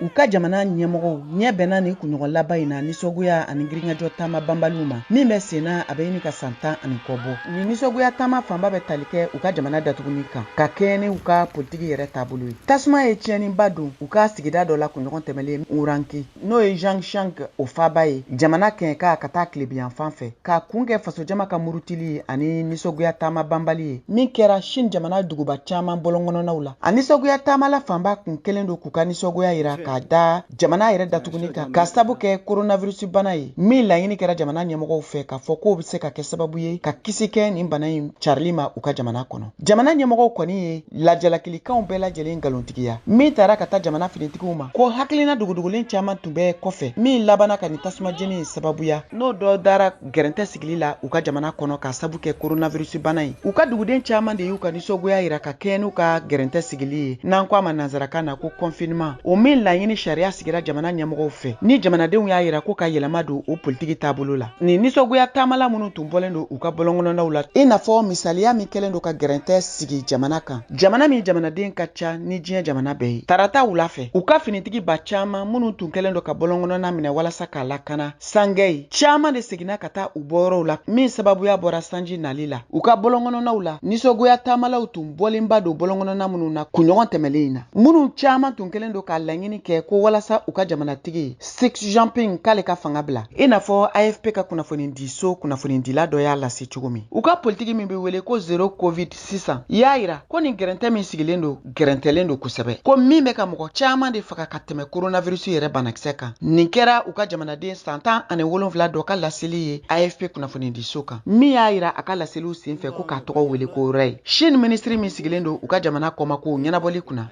U ka jamana ɲɛmɔgɔw ɲɛ bɛnna nin kunɲɔgɔn laban in na nisɔngoya ani girinkajɔ taama banbaliw ma min bɛ senna a bɛ ɲini ka san 10 ani kɔ bɔ. Nin nisɔngoya taama fanba bɛ tali kɛ u ka jamana datuguni kan ka kɛɲɛ ni u ka politiki yɛrɛ taabolo ye. Tasuma ye tiɲɛniba don u ka sigida dɔ la kunɲɔgɔn tɛmɛlen Urumqi, n'o ye Xinjiang o faaba ye, jamana kɛɲɛka ka taa tilebinyanfan fɛ, k'a kun kɛ fasojama ka murutili ye ani nisɔngoya taama banbali ye min kɛra Chine jamana duguba caman bɔlɔnkɔnɔnaw la. A nisɔngoya taamala fanba kun kɛlen don k'u ka nisɔngoya yira k'a da jamana yɛrɛ datuguni kan ka sabu kɛ coronavirus bana ye, min laɲini kɛra jamana ɲɛmɔgɔw fɛ k'a fɔ k'o bɛ se ka kɛ sababu ye ka kisi kɛ nin bana in carili ma u ka jamana kɔnɔ. Jamana ɲɛmɔgɔw kɔni ye lajalakilikanw bɛɛ lajɛlen nkalontigiya min taara ka taa jamana finitigiw ma ko hakilina dogodogolen caman tun bɛ kɔfɛ min labanna ka nin tasuma jeni in sababuya, n'o dɔ dara gɛrɛntɛ sigili la u ka jamana kɔnɔ ka sabu kɛ coronavirus bana ye. U ka duguden caman de y'u ka nisɔngoya yira ka kɛɲɛ n'u ka gɛrɛntɛ sigili ye, n'an ko a ma nansarakan na ko confinement, o min laɲini sariya sigira jamana ɲɛmɔgɔw fɛ ni jamanadenw y'a yira ko ka yɛlɛma don o politiki taabolo la. Nin nisɔngoya taamala minnu tun bɔlen don u ka bɔlɔnkɔnɔnaw la, i n'a fɔ misaliya min kɛlen don ka gɛrɛntɛ sigi jamana kan, jamana min jamanaden ka ca ni diɲɛ jamana bɛɛ ye. Tarata wula fɛ, u ka finitigi ba caman minnu tun kɛlen don ka bɔlɔnkɔnɔna minɛ walasa k'a lakana Sangɛyi caman de seginna ka taa u bɔyɔrɔw la min sababuya bɔra sanji nali la u ka bɔlɔnkɔnɔnaw la. Nisɔngoya taamalaw tun bɔlenba don bɔlɔnkɔnɔna minnu na kunɲɔgɔn tɛmɛlen in na, minnu caman tun kɛlen don k'a laɲini kɛ ko walasa u ka jamanatigi Xi Jinping k'ale ka fanga bila, i n'a fɔ AFP ka kunnafonidiso kunnafonidila dɔ y'a lase cogo min. U ka politiki min bɛ wele ko zéro covid sisan y'a yira ko nin gɛrɛntɛ min sigilen don, gɛrɛntɛlen don kosɛbɛ, ko min bɛ ka mɔgɔ caman de faga ka tɛmɛ coronavirus yɛrɛ banakisɛ kan. Nin kɛra u ka jamanaden san 17 dɔ ka laseli ye AFP kunnafonidiso kan, min y'a yira a ka laseliw senfɛ ko k'a tɔgɔ wele ko Ray. Chine minisiri min sigilen don u ka jamana kɔmakow ɲɛnabɔli kunna,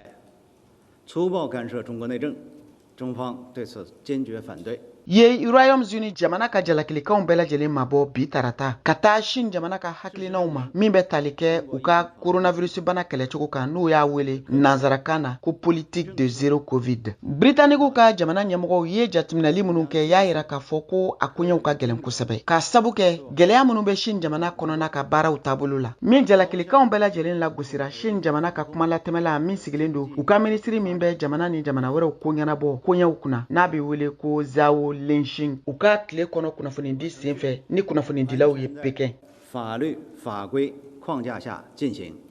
粗暴干涉中国内政，中方对此坚决反对。 ye Royaume-Uni jamana ka jalakilikanw bɛɛ lajɛlen mabɔ bi tarata ka taa Chine jamana ka hakilinaw ma min bɛ tali kɛ u ka coronavirus bana kɛlɛcogo kan, n'u y'a wele nansarakan na ko politique de zéro covid. Britanikiw ka jamana ɲɛmɔgɔw ye jateminɛli minnu kɛ y'a yira k'a fɔ ko a koɲɛw ka gɛlɛn kosɛbɛ, k'a sabu kɛ gɛlɛya minnu bɛ Chine jamana kɔnɔna ka baaraw taabolo la, min jalakilikanw bɛɛ lajɛlen lagosira Chine jamana ka kumalatɛmɛla min sigilen don u ka minisiri min bɛ jamana ni jamana wɛrɛw ko ɲɛnabɔ koɲɛw kunna, n'a bɛ wele ko Zhao Lijian, u ka tile kɔnɔ kunnafonidi senfɛ ni kunnafonidilaw ye Pekin. 法律法规框架下进行。